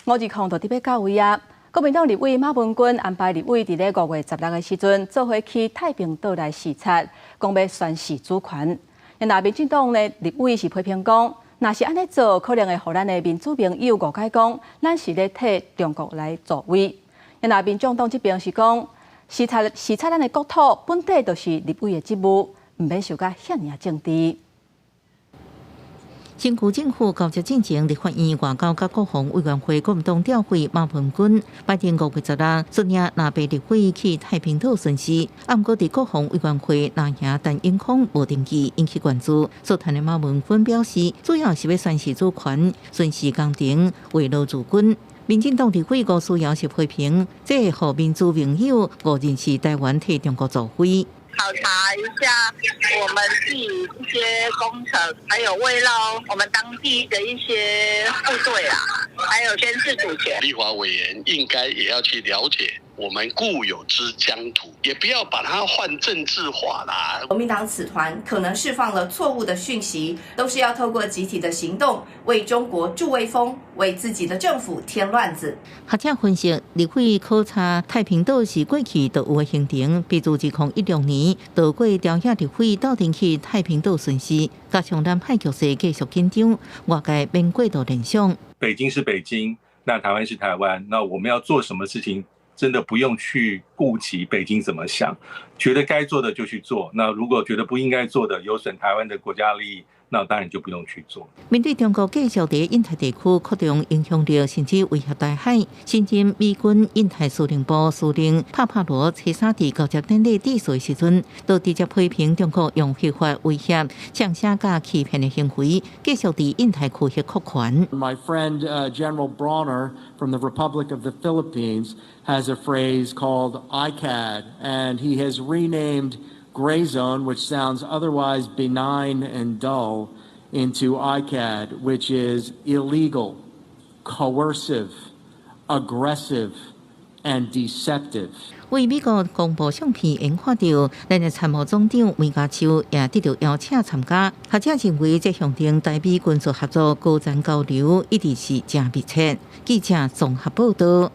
520就佇欲到位啊！國民黨立委馬文君安排立委佇咧5月16的時陣，做伙去太平島來視察，講欲宣示主權。若民進黨的立委是批評講，若是按呢做，可能會予咱的民主盟友誤解講，咱是咧替中國來助威。若民眾黨這邊是講，視察視察咱的國土，本底就是立委的職務，毋免受甲遐爾仔政治。新區政府交接進前，立法院外交佮國防委員會國民黨召會馬文君，擺定5月16，率領藍白立委去太平島巡視。啊，毋過佇國防委員會藍營陳永康無登記，引起關注。座談的馬文君表示，主要是欲宣示主權，巡視工程慰勞駐軍。民進黨立委吳思瑤是批評，這會予民主盟友誤認是台灣替中國助威。考察一下我們自己一些工程，還有慰勞我們當地的一些部隊啊，還有宣示主權。立法委員應該也要去了解我們固有之疆土，也不要把它泛政治化啦。國民黨此團可能釋放了錯誤的訊息，都是要透過集體的行動為中國助威風，為自己的政府添亂子。學者分析，立委考察太平島是過去就有的行程，比如2016年就過朝野立委鬥陣去太平島巡視，加上南海局勢繼續緊張，外界免過度聯想。北京是北京，那台灣是台灣，那我們要做什麼事情？真的不用去顧及北京怎麼想，覺得該做的就去做。那如果覺得不應該做的，有損台灣的國家利益，那當然就不用去做。面對中國繼續佇印太地區擴張影響力，甚至威脅台海，新任美軍印太司令部司令帕帕羅初三佇交接典禮致辭時陣，就直接批評中國用非法威脅、嗆聲佮欺騙的行為，繼續佇印太區域擴權。 My friend General Brawner from the Republic of the Philippines has a phrase called ICAD, and he has renamed gray zone, which sounds otherwise benign and dull, into ICAD, which is illegal, coercive, aggressive, and deceptive. 為美國公布相片研發到，咱的參謀總長梅家超也得著邀請參加。學者認為，這象徵台美軍事合作高層交流一直是誠密切。記者綜合報道。